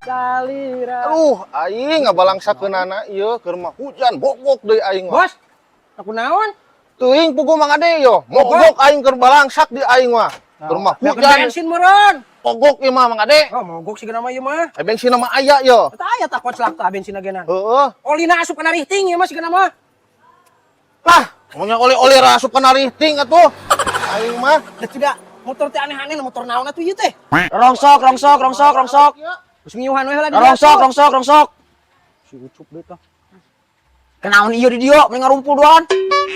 Salira. Aduh, aing ngabalangsakeunana ieu keur mah hujan mogok deui aing mah. Bos, aku naon? Teuing puguh Mang Ade yo, mogok aing keur balangsak di aing mah. Keur mah Hujan hujan bensin meureun. Mogok ieu mah, Mang Ade. Oh, mogok sih mah ieu mah. Eh, bensin mah aya yo. Eta aya tak koclak tah bensin genan. Heeh. Olina asup kana richting ieu mah sigana mah. Lah, maunya oli-oli asup kana richting atuh. Aing mah. Da tidak motor teh aneh-aneh, motor naon atuh ieu teh? Rongsok, rongsok, rongsok, rongsok. Geus ngiuhan we heula di dieu Rongsok, atuh. Rongsok, rongsok. Si Ucup deui tah. Kenaon ieu di dieu, mending ngarumpul duaan.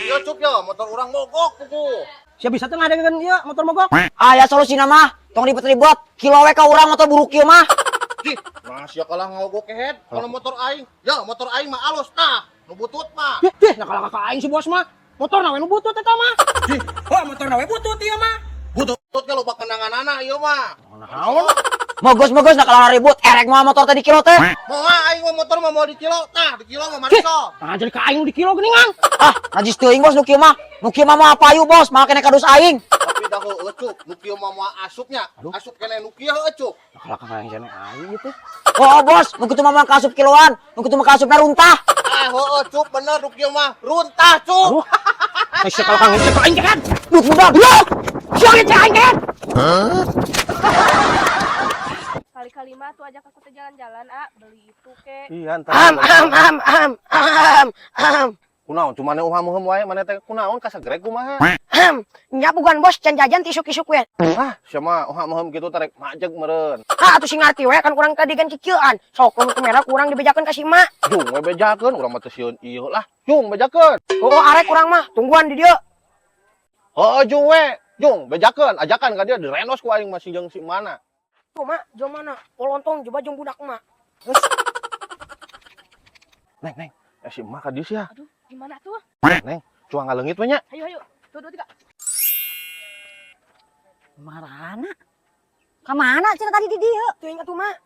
Yo Cup yo, motor urang mogok puguh. Sia bisa teh ngadegeun ieu motor mogok? Aya solusina mah, tong ribet-ribet. Kilo we ka urang motor buruk ieu mah. Ih, nah sia kalah ngogok kehed kalau motor aing. Ya, motor aing mah alus tah, nu butut mah. Dih, dih, nah kalah ka aing si bos mah. Motor na we nu butut eta mah. Oh, motor na we butut ieu mah. Butut ge loba kenanganana ieu mah. Naon? Mogos-mogos nah kalah ribut, erek mah motor tadi kilo teh. Moal aing mah motor mah mau di kilo, tah di kilo mah mariso. Nah, jadi ka aing nu di kilo geuningan. Ah, najis teuing, Bos, nu kieu mah. Nu kieu mah moal payu, Bos, malah kene kadus aing. Tapi dah heueuh Cuk, nu kieu mah moal asupnya. Asup kene nu kieu heueuh Cuk. Nah, kalah ka aing jane aing gitu. Oh, Bos, nu kitu mah moal kaasup kiloan, nu kitu mah kaasupna runtah. Ah, heueuh Cuk, bener nu kieu mah runtah Cuk. Aduh. Eh, sia kalah ka aing ka aing kan. Duh, budak. Sia ge aing kan. Kali-kali mah tuh ajak aku teh jalan-jalan, ah, beli itu kek. Iya, entar. Am am am am am am. Kunaon cuma uham-uham wae maneh teh, kunaon kasagrek kumaha? Am. Nya bukan bos can jajan ti isuk-isuk we. Ah, sia mah uham-uham kitu tarek majeg meureun. Ah, atuh sing ngarti we kan kurang tadi kan kikieuan. Sok lamun merah kurang dibejakeun ka si emak. Jung we bejakeun, urang mah teu sieun ieu lah. Jung bejakeun. Oh, arek urang mah tungguan di dieu. Heeh, jung we. Jung bejakeun, ajakan ka dia direnos ku aing masih jeung si mana. Tuh mak, jo mana? Polontong coba jeung budak mak. Neng, neng, eh, si emak ka dieu sia. Aduh, gimana tuh? Neng, cuang ngaleungit we nya. Ayo, ayo. Dua, dua, tiga. Marana? Kamana cenah tadi di dieu? Teuing atuh mak.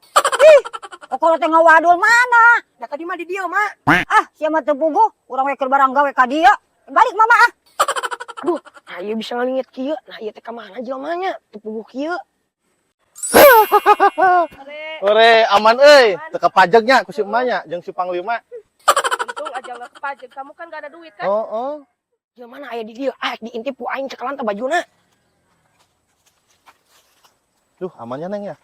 Oh, kalau teh ngawadul mana? Da tadi mah di dieu mak. Ah, sia mah teu puguh, urang we keur barang gawe ka dieu. Balik mama ah. Aduh, nah ieu bisa ngaleungit kieu. Nah ieu teh ka mana jelema nya? Teu puguh kieu. Ore, Ore, aman euy. Teu kapajegnya ku si emaknya jeung si panglima. Untung aja nggak kepajek. Kamu kan gak ada duit kan? Heeh. Jelema mana aya di dieu? Ah, diintip ku aing cekelan teh bajuna. Duh, amannya Neng ya.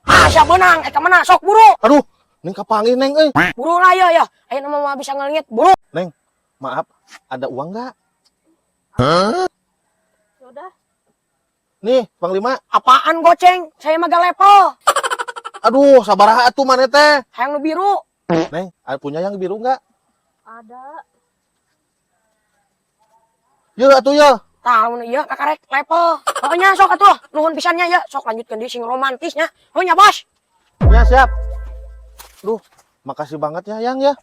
Ah, sia beunang, eta mana? Sok buru. Aduh, Neng kapanggih Neng euy. Buru lah ya ya. Ayeuna mah moal bisa ngaleungit, buru. Neng, maaf, ada uang nggak? Ya udah. Nih, Panglima. Apaan goceng? Saya mah gak level. Aduh, sabaraha atuh maneh teh? Hayang nu biru. Neng, ada punya yang biru nggak? Ada. Yeuh atuh ya. Tah lamun ieu kakarek level. Pokoknya sok atuh, nuhun pisannya ya. Sok lanjutkeun deui sing romantisnya. Oh nya, Bos. Ya, siap. Duh, makasih banget ya, Yang ya.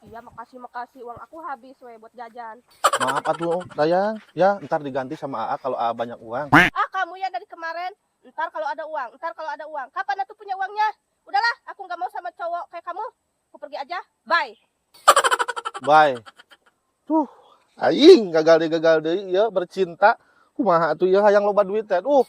Iya, makasih makasih. Uang aku habis we buat jajan. Maaf atuh, Dayang. Ya, ntar diganti sama AA kalau AA banyak uang. Ah, kamu ya dari kemarin. Ntar kalau ada uang, ntar kalau ada uang. Kapan aku punya uangnya? Udahlah, aku nggak mau sama cowok kayak kamu. Aku pergi aja. Bye. Bye. Tuh, aing gagal deui ya bercinta. Kumaha atuh ya hayang loba duit teh. Duh.